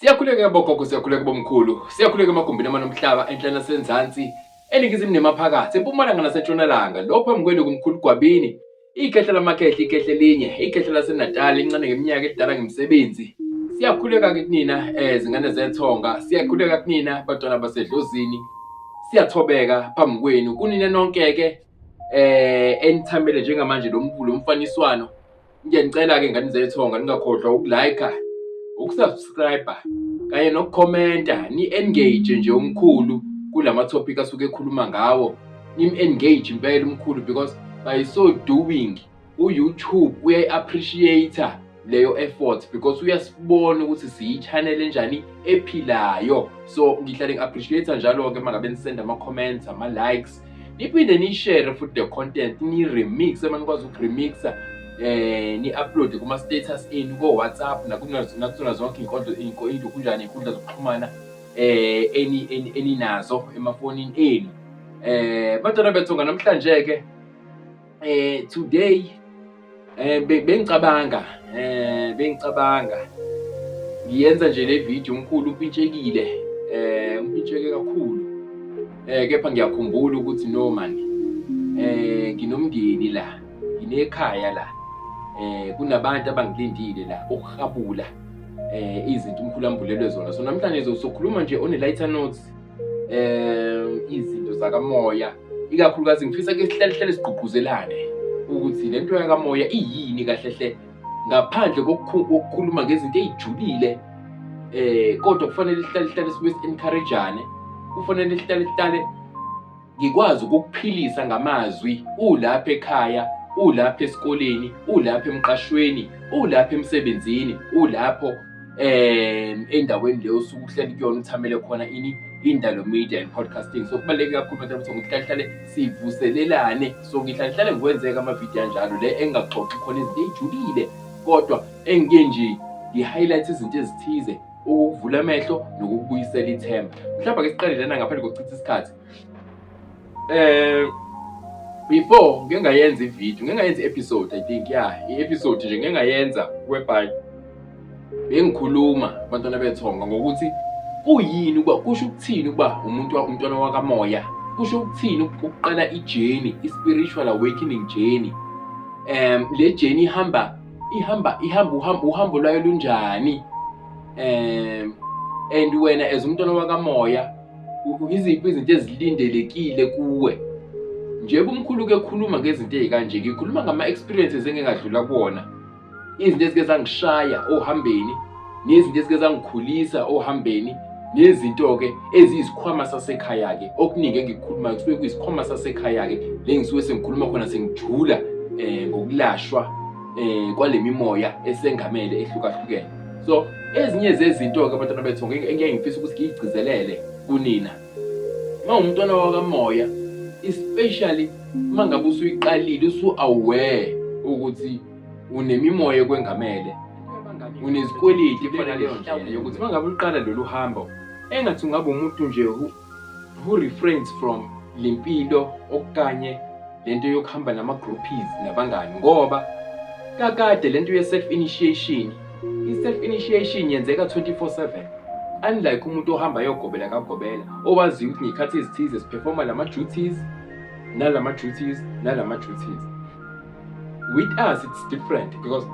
Siyakhuleka bogogo, siyakhuleka bomkhulu, siyakhuleka emagumbini amanomhlaba enhla nasenzansi, eningizimu nemaphakathi, empumalanga nasentshonalanga. Lo phambi kwenu kumkhulu Gwabini, ikhehla lamakhehla, ikhehla elinye, ikhehla laseNatal, incane ngeminyaka elidala ngemisebenzi. Siyakhuleka-ke kunina zingane zethonga, siyakhuleka kunina bantwana basedlozini, siyathobeka phambi kwenu kunina nonke-ke enithamele njengamanje lo mbulo umfaniswano. Ngiyanicela-ke ngane zethonga ningakhohlwa uku-like, uku-subscribe kanye nokukhomenta, ni-engage nje umkhulu kulama topic asuke ekhuluma ngawo. Nim-engage impela umkhulu because by so doing u-YouTube uyayi-appreciate leyo effort because uyasibona ukuthi siyi-channel enjani ephilayo. So ngihlale ngi-appreciate njalo-ke uma ngabe nisenda ama-comments, ama-likes, niphinde ni-share futhi the content, ni-remix uma nikwazi ukuremixa, ni-upload kuma-status enu ko-WhatsApp nakuzona zonke iy'nkondlo iy'nto kunjani iy'nkundla zokuxhumana eninazo emafonini enu. Bantwana bethonga namhlanje-ke today bengicabanga ngiyenza nje le video, umkhulu umpintshekile, umpintsheke kakhulu, kepha ngiyakhumbula ukuthi no man, nginomndeni la, nginekhaya la, kunabantu abangilindile la ukuhabula izinto umkhulu ambulelwe zona. So namhlanje sokhuluma nje on a lighter note, izinto zakamoya, ikakhulukazi ngifisa ke sihlale hlale sigqugquzelane ukuthi lento yakamoya iyini kahle hle, ngaphandle kokukhuluma ngezinto ey'julile, kodwa kufanele sihlale hlale sibuye si-encourage-ane, kufanele sihlale hlale ngikwazi ukukuphilisa ngamazwi ulapha ekhaya, ulapha esikoleni, ulapha emqashweni, ulapha emsebenzini, ulapho endaweni leyo osuke uhleli kuyona, uthamele khona ini Indalo Media and Podcasting. So kubaluleke kakhulu bantwana ukuthi ngokuhlale hlale sivuselelane. So ngihlale hlale ngikwenzeka amavidiyo anjalo le engingaxoxi khona izinto ey'julile, kodwa engike nje ngi-highlight izinto ezithize ukuvula amehlo nokukubuyisela ithemba. Mhlawumbe ake siqale lana ngaphandle kokuchitha isikhathi. Before ngike ngayenza ividiyo, ngike ngayenza i-episode, I think, yeah, i-episode nje ngike ngayenza whereby bengikhuluma abantwana bethonga ngokuthi kuyini ukuba, kusho ukuthini ukuba umuntu, umntwana wakamoya, kusho ukuthini ukuqala i-journey, i-spiritual awakening journey. Le journey ihamba ihamba ihamba uhambo uhambo lwayo lunjani, and wena as umntwana wakamoya iziphi izinto ezilindelekile kuwe. Njengoba umkhulu ke khuluma ngezinto ey'kanje, ngikhuluma ngama-experiences engingadlula kuwona, izinto ezike zangishaya ohambeni, nezinto ezike zangikhulisa ohambeni, nezinto-ke eziyisikhwama sasekhaya-ke. Okuningi engikukhulumayo kusuke kuyisikhwama sasekhaya-ke, le ngisuke sengikhuluma khona sengijula ngokulashwa kwale mimoya esengamele ehlukahlukene. So ezinye zezinto-ke abantwana bethu engike ngifisa ukuthi ngiyigcizelele kunina uma umntwana wakamoya, especially uma ngabe usuyiqalile, usu-aware ukuthi unemimoya ekwengamele, unezikweleti, efana leyo ndlela yokuthi uma ngabe uqala lolu hambo, engathi ungabe umuntu nje who refrains from lempilo okanye lento yokuhamba nama-groupies nabangani, ngoba kakade lento ye-self initiation, i-self initiation yenzeka 24/7, unlike umuntu ohamba ayogobela kagobela, owaziyo ukuthi ngey'khathi ezithize siperforma lama-duties nalama-duties nalama-duties. With us it's different because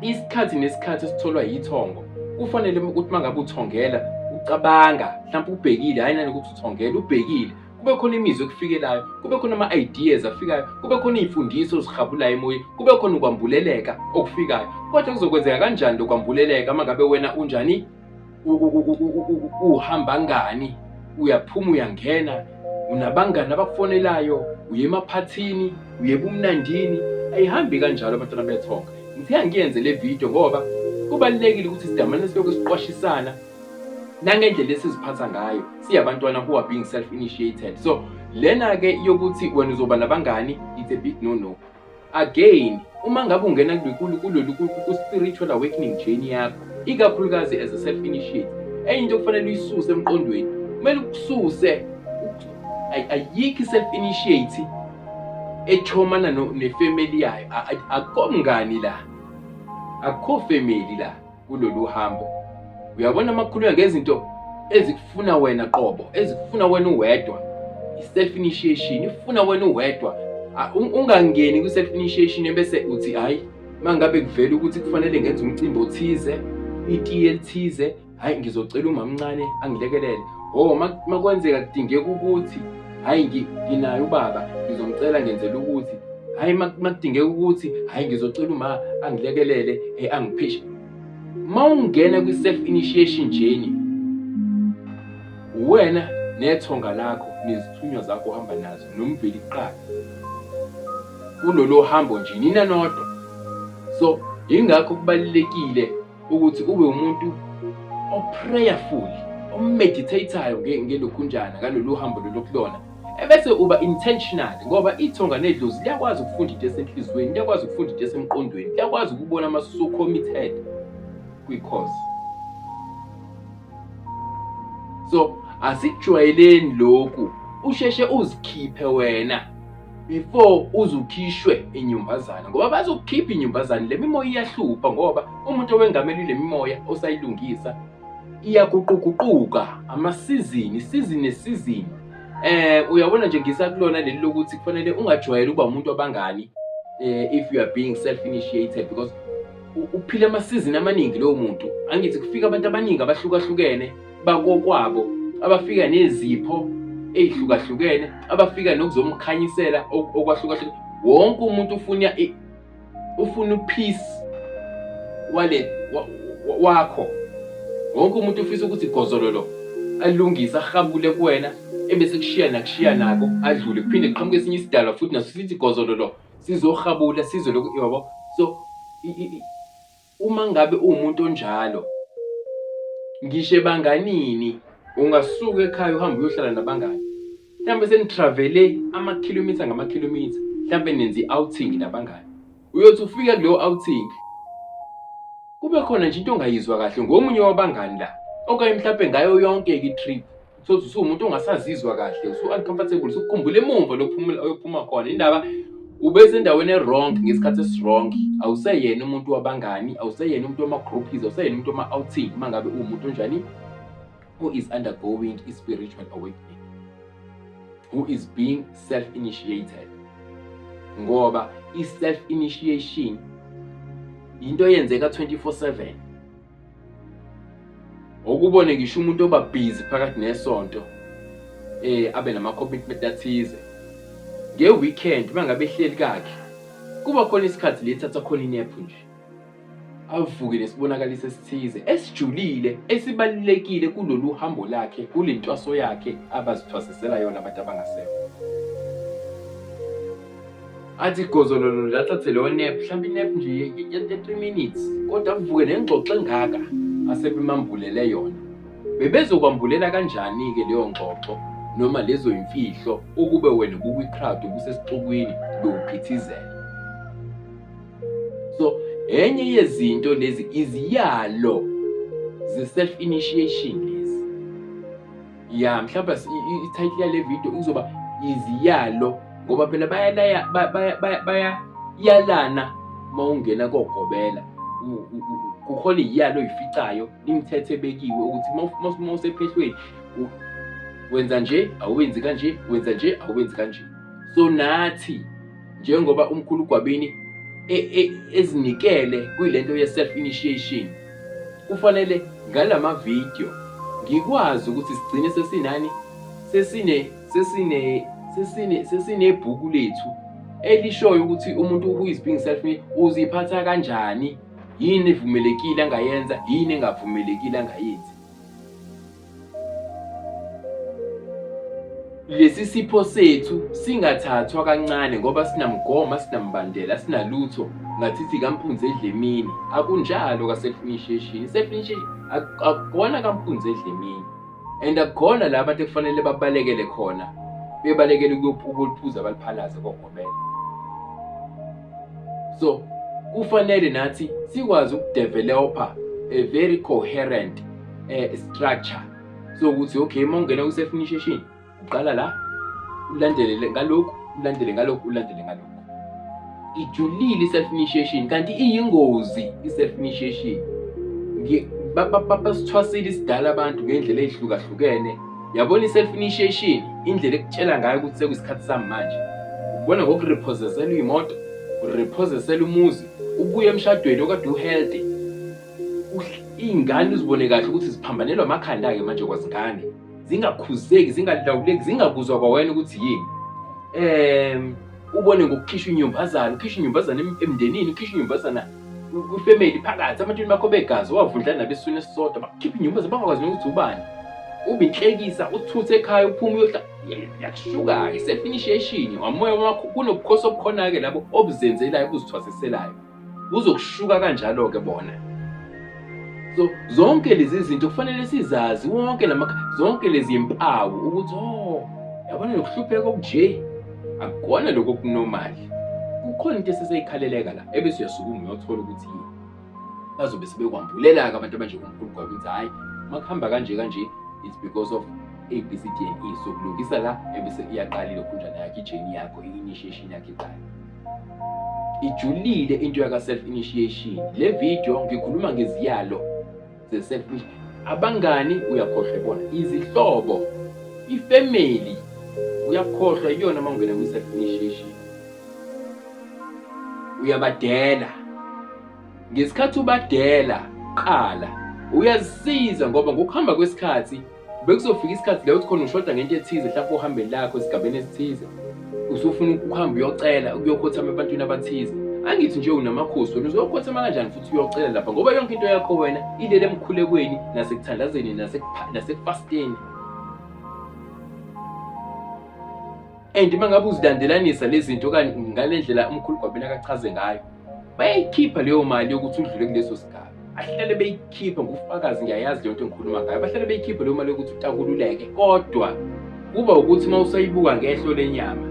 isikhathi nesikhathi esitholwa yithongo kufanele ukuthi uma ngabe uthongela ucabanga, mhlawumbe ubhekile, hhayi nanokuthi uthongela ubhekile, kube khona imizwa ekufikelayo, kube khona ama-ideas afikayo, kube khona iy'mfundiso ozihabulayo emoyeni, kube khona ukwambuleleka okufikayo. Kodwa kuzokwenzeka kanjani lokwambuleleka uma ngabe wena unjani, uhamba ngani, uyaphuma, uyangena, unabangani abakufonelayo, uye emaphathini, uye ebumnandini? Ayihambi kanjalo abantwana bethonga. Ngithe angiyenze le video ngoba kubalulekile ukuthi sidamane silokhu siqwashisana nangendlela esiziphatha ngayo siyabantwana who are being self initiated. So lena-ke yokuthi wena uzoba nabangani, it's a big no no. Again, uma ngabe ungena kulolu ku-spiritual awakening journey yakho, ikakhulukazi as a self initiate, enye into okufanele uyisuse emqondweni, kumele ukususe, ayikho i-self initiate echomana nefamily yayo. Akukho mngani la, akukho family la kulolu hambo. Uyabona uma kukhulunywa ngezinto ezikufuna wena qobo, ezikufuna wena uwedwa, i-self initiation ifuna wena uwedwa. Ungangeni kwi-self initiation ebese uthi hhayi, uma ngabe kuvela ukuthi kufanele ngenze umcimbi othize, itiye elithize, hhayi ngizocela umamncane angilekelele. Oh, uma kwenzeka kudingeka ukuthi hhayi nginaye ubaba ngizomcela ngenzela ukuthi, hhayi uma kudingeka ukuthi hhayi ngizocela uma angilekelele, angiphishe. Uma ungena kwi-self initiation journey, uwena nethonga lakho nezithunywa zakho ohamba nazo nomveli kuqala kulolo hambo nje nina nodwa. So yingakho kubalulekile ukuthi ube umuntu o-prayerful, o-meditator ngelokhunjana ngalolu hambo lolu kulona, ebese uba intentional, ngoba ithonga nedlozi liyakwazi ukufunda into esenhliziyweni, liyakwazi ukufunda into esemqondweni, liyakwazi ukubona uma usu-committed kwi-cause. So asikujwayeleni lokhu, usheshe uzikhiphe wena before uzukhishwe inyumbazana, ngoba bazokukhipha inyumbazane. Le mimoya iyahlupha, ngoba umuntu owengamele le mimoya osayilungisa iyaguquguquka amasizini, isizini nesizini. Uyabona nje ngisakulona leli lokuthi kufanele ungajwayeli ukuba umuntu wabangani if you are being self initiated, because uphila amasizini amaningi lowo muntu. Angithi kufika abantu abaningi abahlukahlukene bakokwabo, abafika nezipho ey'hlukahlukene, abafika nokuzomkhanyisela okwahlukahlukene. Wonke umuntu ufuna upeace wale wakho. Wonke umuntu ufisa ukuthi gozololo alungise, ahabule kuwena, ebese kushiya nakushiya nako adlule, kuphinde kuqhamuke esinye isidalwa futhi naso sithi gozololo sizohabula sizwe lokhu, yabo. So uma ngabe uwumuntu onjalo, ngisho ebanganini, ungasuka ekhaya uhambe uyohlala nabangani, mhlawumbe senitravele amakhilomitha ngamakhilomitha, mhlawumbe nenze i-outing nabangani, uyothi ufika kuleyo outing kube khona nje into ongayizwa kahle ngomunye wabangani la, okanye mhlawumbe ngayo yonke-ke i-trip uthole usuwumuntu ongasazizwa kahle, usu-uncomfortable, usukhumbula emumva lokuphumula oyophuma khona indaba, ube sendaweni e-wrong ngesikhathi esi-wrong. Awuseyena umuntu wabangani, awuseyena umuntu wama-groupies, awuseyena umuntu wama-outing uma ngabe uwumuntu onjani who is undergoing i-spiritual awakening, who is being self-initiated. Ngoba i-self-initiation into eyenzeka 24/7. Okubone ngisho umuntu oba busy phakathi nesonto, abe nama commitment athize, nge-weekend uma ngabe ehleli kakhe kuba khona isikhathi le ethatha khona inephu nje, avuke nesibonakaliso esithize esijulile esibalulekile kulolu hambo lakhe, kule ntwaso yakhe abazithwasisela yona abantu abangasekho. Athi gozololo nje athathe leyo nap, mhlawumbe inap nje ye-3 minutes, kodwa avuke nengxoxo engaka asebemambulele yona. Bebezokwambulela kanjani-ke leyo ngxoxo noma lezo yimfihlo ukube wena ubukwi-crowd, ubusesixukwini, bewuphithizela? So enye yezinto lezi iziyalo ze-self initiation lezi. Ya, mhlawumbe i-title yale video izoba iziyalo, ngoba phela bayalaya, bayayalana uma ungena kogobela, kukhona iy'yalo oy'ficayo, imithetho ebekiwe ukuthi uma usephehlweni wenza nje, awenzi kanje, wenza nje, awenzi kanje. So nathi njengoba umkhulu Gwabini ezinikele kwilento ye-self initiation, kufanele ngalama video ngikwazi ukuthi sigcine sesinani, sesine sesine sesine sesinebhuku lethu elishoyo ukuthi umuntu who is being self uziphatha kanjani, yini evumelekile angayenza, yini engavumelekile angayenzi. Lesi sipho sethu singathathwa kancane ngoba sinamgoma, sinambandela, sinalutho, ngathithi kampunzi edlemini. Akunjalo ka-self initiation. I-self initiation akukhona kampunzi edlemini, and akukhona la abantu ekufanele babalekele khona, bebalekele ukuliphuza baliphalaze kogobela. So kufanele nathi sikwazi ukudevelopha a very coherent structure sokuthi okay, uma ungena kwi-self initiation uqala la, ulandele ngalokhu, ulandele ngalokhu, ulandele ngalokhu. Ijulile i-self initiation, kanti iyingozi i-self initiation. Basithwasile isidala abantu ngendlela ey'hlukahlukene. Yabona i-self initiation, indlela ekutshela ngayo ukuthi sekuyisikhathi sami manje. Ukubona ngokurephozesela iy'moto, urephozesela umuzi, ubuye emshadweni okade u-healthy. Iy'ngane uzibone kahle ukuthi ziphambanelwa amakhanda-ke manje kwazingane. Zingakhuzeki, zingalawuleki, zingakuzwa kwawena ukuthi yini. Ubone ngokukhishwa inyumbazana, ukhishwa inyumbazana emndenini, ukhishwa inyumbazana kwifamily phakathi, abantwini bakho begazi owavundla nabo esiswini esisodwa, bakukhipha inyumbazana bangakwazi nokuthi ubani. Ube inhlekisa, uthuthe ekhaya, uphume uyohla, yakushuka-ke self initiation, wamoya wakho kunobukhosi obukhona-ke labo obuzenzelayo, obuzithwasiselayo. Kuzokushuka kanjalo-ke bona. So zonke lezi zinto kufanele sizazi, wonke lama zonke lezi mpawu ukuthi oh yabona lokuhlupheka okunje akukona lokho okunormal. Kukhona into eseseyikhaleleka la ebese uyasukuma uyothola ukuthi yini. Bazobe sebekwambulela-ke abantu abanjengomkhulu Gwabi ukuthi hhayi uma kuhamba kanje kanje it's because of A B C D and E. So kulungisa la ebese iyaqala ilokhunjana yakho, i-journey yakho, i-initiation yakho iqala. Ijulile into yaka self initiation. Le video ngikhuluma ngeziyalo ze self initiation. Abangani uyakhohlwa ibona, izihlobo, ifamily uyakhohlwa iyona uma ungena kwi self initiation. Uyabadela. Ngesikhathi ubadela qala uyazisiza ngoba ngokuhamba kwesikhathi Bekuzofika isikhathi la uthi khona ushoda ngento ethize mhlawumbe ohambeni lakho esigabeni esithize, usufuna ukuhamba uyocela ukuyokhothama ebantwini abathize. Angithi nje unamakhosi wena uzokhothama kanjani futhi uyocela lapha ngoba yonke into yakho wena ilele emkhulekweni nasekuthandazeni nasekufasteni. And uma ngabe uzilandelanisa lezi zinto ngale ndlela umkhulu Gwabini akachaze ngayo, bayayikhipha leyo mali yokuthi udlule kuleso sigaba. Ahlale beyikhipha ngufakazi, ngiyayazi leyo nto engikhuluma ngayo. Bahlale beyikhipha leyo mali yokuthi utakululeke, kodwa kuba ukuthi uma usayibuka ngehlo lenyama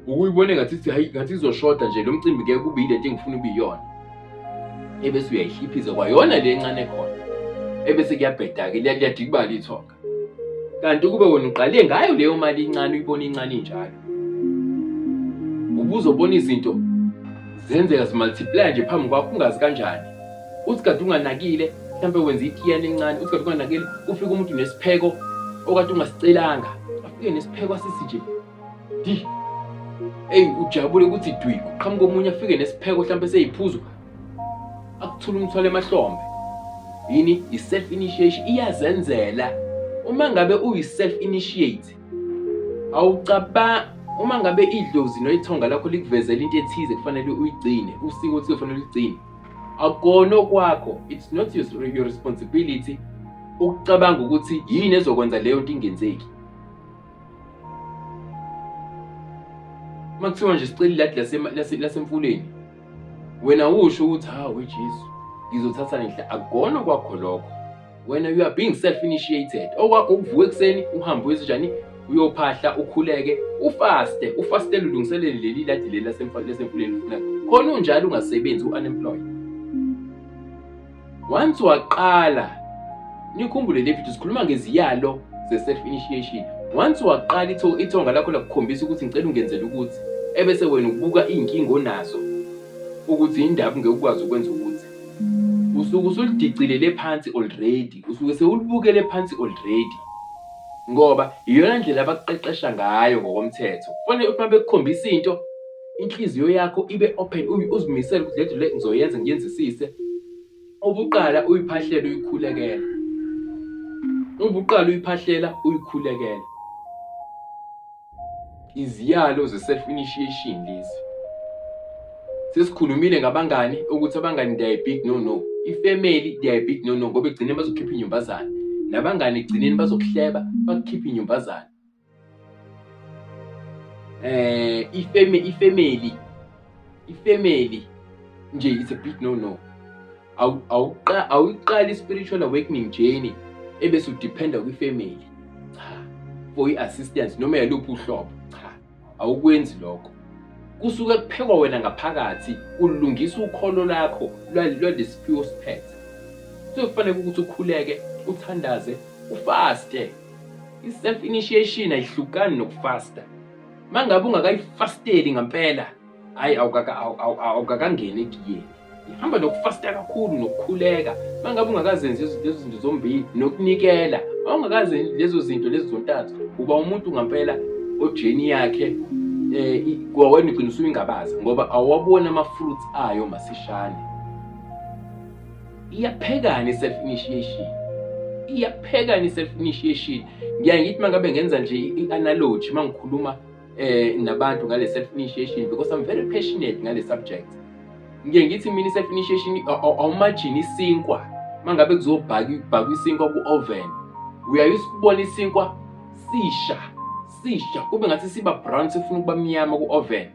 ukuyibone ngathi ithi hayi ngathi izoshoda nje lo mcimbi ngeke kube yile nto engifuna ube iyona, ebese uyayihliphiza kwayona le encane khona, ebese kuyabheda-ke liyadikibala ithonga. Kanti ukube wena uqale ngayo leyo mali incane uyibona incane injalo, ubuzobona izinto zenzeka zimultiply nje phambi kwakho ungazi kanjani. Uthi kade unganakile mhlawumbe wenza itiyane encane, uthi kade unganakile kufika umuntu nesipheko okade ungasicelanga, afike nesipheko asisi nje di, eyi ujabule ukuthi dwi, kuqhamuka omunye afike nesipheko mhlawumbe seyiphuzo akuthula umthwalo emahlombe. Yini i-self initiation iyazenzela. Uma ngabe uyi-self initiate awucabanga, uma ngabe idlozi noyithonga lakho likuvezela into ethize kufanele uyigcine, usiko othize kufanele uyigcine, akukona okwakho, it's not your responsibility ukucabanga ukuthi yini ezokwenza leyo nto ingenzeki. Uma kuthiwa nje sicela iladi lasemfuleni, wena usho ukuthi hawu Jesu ngizothatha nenhla, akukona okwakho lokho. Wena you are being self initiated. Okwakho ukuvuka ekuseni uhambe uye njani uyophahla, ukhuleke, ufaste, ufastele ulungiselele leli ladi leli lasemfuleni ufuna khona unjalo ungasebenzi u-unemployed. Once waqala, nikhumbule le video sikhuluma ngeziyalo ze-self initiation. Once waqala ithonga lakho lakukhombisa ukuthi ngicela ungenzele ukuthi, ebese wena ubuka iy'nkinga onazo ukuthi indaba ungeke ukwazi ukwenza ukuthi, usuke usulidicilele phansi already, usuke sewulibukele phansi already, ngoba iyona ndlela abakuqeqesha ngayo ngokomthetho. Kufanele ukuthi uma bekukhombisa into, inhliziyo yakho ibe open, uzimisele ukuthi lento le ngizoyenza ngiyenzisise. Ubuqala uyiphahlela uyikhulekela, ubuqala uyiphahlela uyikhulekela. Iziyalo ze-self initiation lezi. Sesikhulumile ngabangani ukuthi abangani they are a big no no, ifamily they are a big no no, ngoba ekugcineni bazokhipha inyumbazane, nabangani ekugcineni bazokuhleba bakukhiphe inyumbazane. Ifamily nje it's a big no no. Awuqali i-spiritual awakening journey ebese udependa kwifamily, cha, for i-assistance noma yaluphi uhlobo, cha, awukwenzi lokho. Kusuke kuphekwa wena ngaphakathi, kulungisa ukholo lakho lwalesiphiwo siphethe. So kufanele ukuthi ukhuleke, uthandaze, ufaste. I-self initiation ayihlukani nokufasta. Mangabe ungakayifasteli ngampela, hayi awukakangeni egiyeni. Ihamba nokufasta kakhulu nokukhuleka. Mangabe ungakazenzi lezo zinto zombili nokunikela, mawungakazenzi lezo zinto lezi zontathu, uba umuntu ngampela ojeni yakhe kwawena ugcina usuyingabaza ngoba awuwaboni ama-fruits ayo masishane. Iyaphekana i-self initiation, iyaphekana i-self initiation. Ngiyaye ngithi uma ngabe ngenza nje i-analogy uma ngikhuluma nabantu ngale self initiation, because I'm very passionate ngale subject. Ngiye ngithi mina i-self initiation, awumagine isinkwa uma ngabe kuzobhakwa isinkwa ku-oven, uyaye usibone isinkwa sisha sisha kube ngathi siba brown, sifuna ukuba mnyama ku-oven,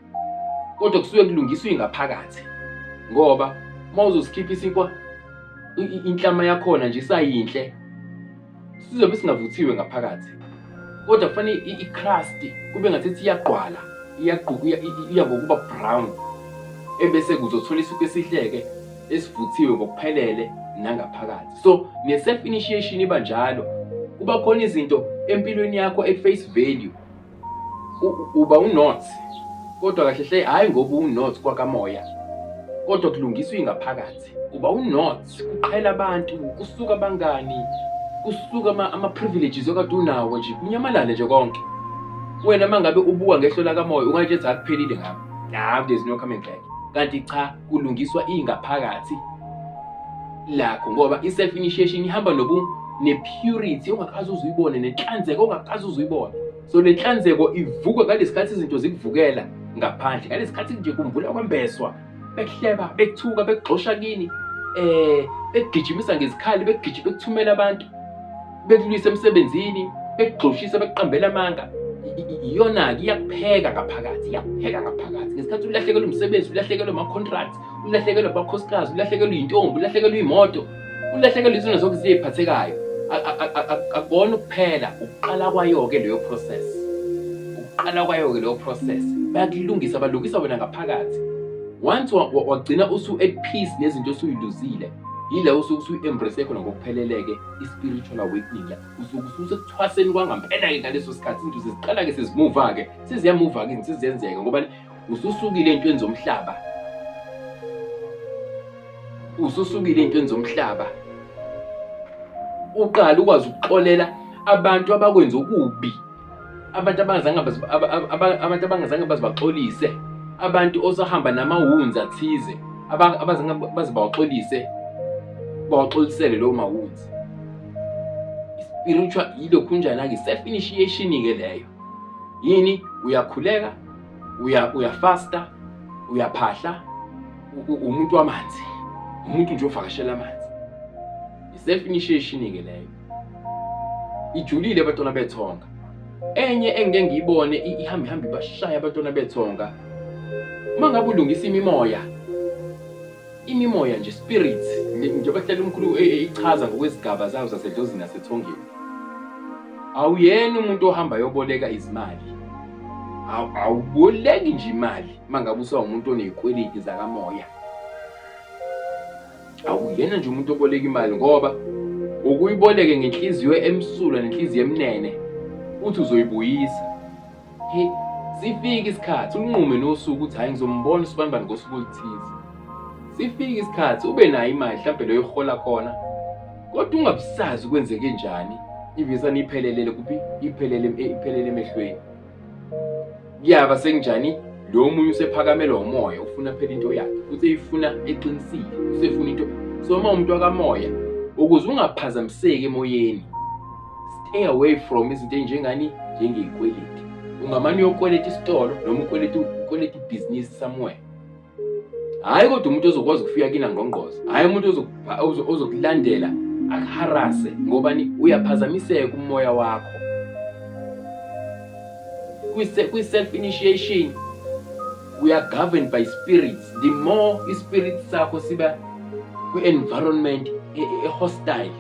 kodwa kusuke kulungiswa ingaphakathi, ngoba uma uzosikhipha isinkwa inhlama yakhona nje isayinhle, sizobe singavuthiwe ngaphakathi, kodwa kufanele i-crust kube ngathi iyagqwala, iyagquka, iya ngokuba brown, ebese kuzothola isinkwa esihleke esivuthiwe ngokuphelele nangaphakathi. So ne-self initiation iba njalo, kuba khona izinto empilweni yakho at face value uba unot, kodwa kahle hle hhayi ngoba unot kwakamoya, kodwa kulungiswa ingaphakathi. Uba unot, kuqhela abantu, kusuka abangani, kusuka ama-privileges okade unawo nje, kunyamalale nje konke. Wena uma ngabe ubuka ngehlo lakamoya ungatshethi akuphelile ngami, nah, there's no coming back, kanti cha, kulungiswa ingaphakathi lakho, ngoba i-self initiation ihamba nobu ne-purity ongakaze uze uyibone, nenhlanzeko ongakaze uze uyibone. So le nhlanzeko ivuka ngalesikhathi izinto zikuvukela ngaphandle, ngalesikhathi nje kumbula kwembeswa, bekuhleba, bekuthuka, bekugxosha kini, bekugijimisa ngezikhali, bekuthumela abantu, bekulwisa emsebenzini, bekugxoshisa, bekuqambela amanga. Iyona-ke iyakupheka ngaphakathi, iyakupheka ngaphakathi ngesikhathi ulahlekelwe umsebenzi, ulahlekelwe ama-contract, ulahlekelwe abakhosikazi, ulahlekelwe iy'ntombi, ulahlekelwe iy'moto, ulahlekelwe izinto zonke eziy'phathekayo. Akubona ukuphela, ukuqala kwayo-ke leyo process, ukuqala kwayo-ke leyo process. Bayakulungisa, balungisa wena ngaphakathi. Once wagcina usu at peace nezinto osuyiluzile, yila usuke usuyi-embrace khona ngokuphelele-ke i-spiritual awakening. Usuke usekuthwaseni kwangampela-ke ngaleso sikhathi, izinto seziqala-ke sezimuva-ke, seziyamuva-ke izinto seziyenzeka, ngoba ususukile ey'ntweni zomhlaba, ususukile ey'ntweni zomhlaba, uqala ukwazi ukuxolela abantu abakwenza okubi, abantu abangazange abantu abangazange bazibaxolise, abantu osahamba nama-wounds athize abazange baze bawaxolise, bawaxolisele lowo ma-wounds. Spiritual yilokhunjana-ke, self initiation-ke leyo. Yini? Uyakhuleka, uyafasta, uyaphahla, umuntu wamanzi, umuntu nje ovakashela amanzi. I-self initiation-ke leyo, ijulile abantwana bethonga. Enye engike ngiyibone ihambe ihambe ibashaya abantwana bethonga, uma ngabe ulungisa imimoya, imimoya nje, spirits, njengoba kuhlala umkhulu ichaza ngokwezigaba zayo zasedlozini nasethongeni, awuyena umuntu ohamba ayoboleka izimali. Awuboleki nje imali uma ngabe usawumuntu oney'kweleti zakamoya. Awuyena nje umuntu oboleka imali, ngoba ukuyiboleke ngenhliziyo emsulwa nenhliziyo emnene uthi uzoyibuyisa. He, sifike isikhathi unqume nosuku ukuthi hhayi, ngizombona usibanibani ngosuku oluthize. Sifike isikhathi ube nayo imali mhlawumbe leyo ihola khona, kodwa ungabusazi kwenzeke njani, ivisane iphelelele kuphi, iphelele iphelele emehlweni. Kuyaba sekunjani, lo omunye usephakamelwa umoya, ufuna phela into yakhe, futhi eyifuna eqinisile, usefuna into. So uma umuntu wakamoya, ukuze ungaphazamiseki emoyeni, stay away from izinto ey'njengani, njengey'kweleti. Ungamane uyokweleta isitolo noma ukweleta ibhizinisi somewhere, hhayi kodwa umuntu ozokwazi ukufika kini angqongqoze, hhayi umuntu ozokulandela akuharase, ngobani, uyaphazamiseka umoya wakho. Kwi-self initiation we are governed by spirits. The more i-spirit sakho siba kwi-environment e-hostile,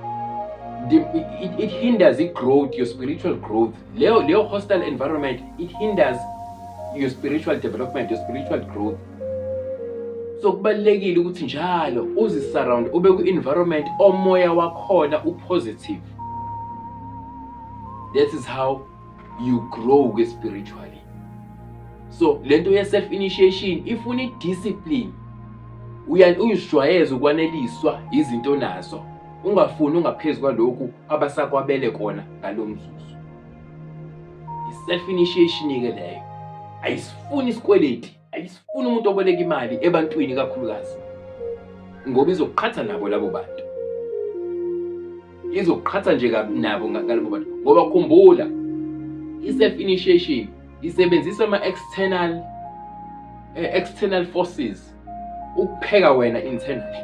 it hinders i-growth, your spiritual growth. Leyo hostile environment, it hinders your spiritual development, your spiritual growth. So kubalulekile ukuthi njalo uzi-surround, ube ku-environment omoya wakhona u-positive. That is how you grow ke spiritually. So lento ye-self initiation ifuna i-discipline. Uyizijwayeze ukwaneliswa izinto onazo, ungafuni ungaphezu kwalokhu abasakwabele kona ngalo mzuzu. I-self initiation-ke leyo ayisifuni isikweleti, ayisifuni umuntu oboleka imali ebantwini kakhulukazi, ngoba izokuqhatha nabo labo bantu, izokuqhatha nje kabi nabo ngalabo bantu. Ngoba khumbula, i-self initiation isebenzisa ama-external external forces ukupheka wena internally.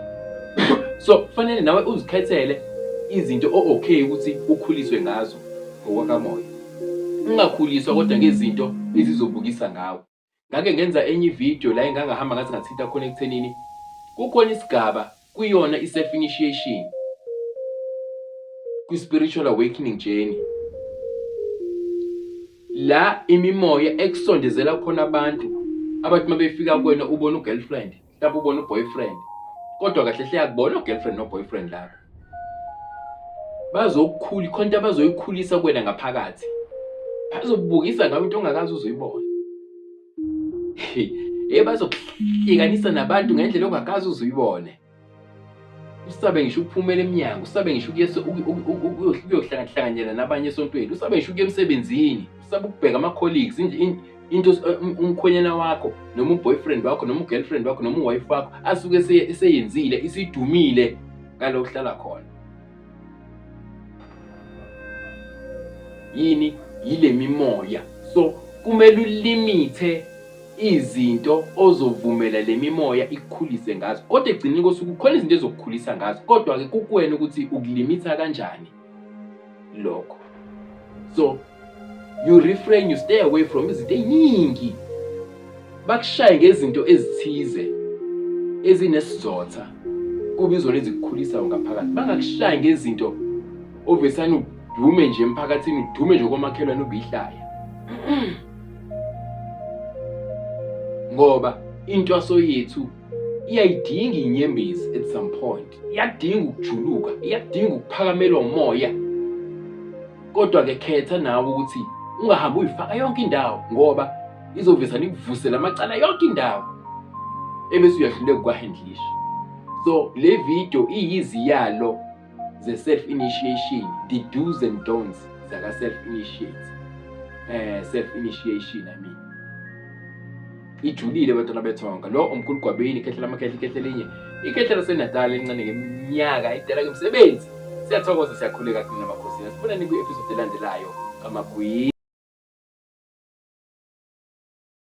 So kufanele nawe uzikhethele izinto o-okay ukuthi ukhuliswe ngazo ngokwakamoya, ungakhuliswa kodwa ngezinto ezizobukisa ngawe. Ngake ngenza enye ividiyo la engangahamba ngathi ngathinta khona ekuthenini kukhona isigaba kuyona i-self initiation kwi-spiritual awakening journey la imimoya ekusondezela khona abantu, abathi uma befika kuwena ubona u-girlfriend, mhlawumbe ubona u-boyfriend, kodwa kahle hle akubona u-girlfriend no-boyfriend lapho. Bazokukhula khona into abazoyikhulisa kuwena ngaphakathi, bazobukisa ngawe into ongakaze uze uyibone. Hey, bazokuhlukanisa nabantu ngendlela ongakaze uze uyibone, usabe ngisho ukuphumela emnyango, usabe ngisho ukuyohlanganyela nabanye esontweni, usabe ngisho ukuya emsebenzini, usabe ukubheka ama-colleagues, into umkhwenyana wakho noma u-boyfriend wakho noma u-girlfriend wakho noma u-wife wakho asuke eseyenzile, isidumile ngalo kuhlala khona. Yini yile mimoya? So kumele ulimithe izinto ozovumela le mimoya ikukhulise ngazo, kodwa ekugcineni kosuku khona izinto ezokukhulisa ngazo, kodwa-ke kukuwena ukuthi ukulimitha kanjani lokho. So you refrain, you stay away from izinto ey'ningi, bakushaye ngezinto ezithize ezinesizotha, kube izona ezikukhulisayo ngaphakathi. Bangakushayi ngezinto ovesane udume nje emphakathini, udume nje komakhelwane, ubihlaya, ngoba intwaso yethu iyayidinga inyembezi at some point, iyadinga ukujuluka, iyadinga ukuphakamelwa umoya. Kodwa-ke khetha nawe ukuthi ungahambi uyifaka yonke indawo, ngoba izovesane ikuvusele amacala yonke indawo, ebese uyahluleka ukwahandlisha. So le video iyiziyalo ze-self initiation, the do's and don'ts zaka-self initiate, self initiation, I mean. Ijulile, bantwana bethonga. Lo omkhulu Gwabini, ikhehla lamakhehla, ikhehla elinye, ikhehla laseNatali elincane ngeminyaka, edala ngemisebenzi. Siyathokoza, siyakhuleka kunina makhosini. Sibonani kwi-episode elandelayo kamagwini.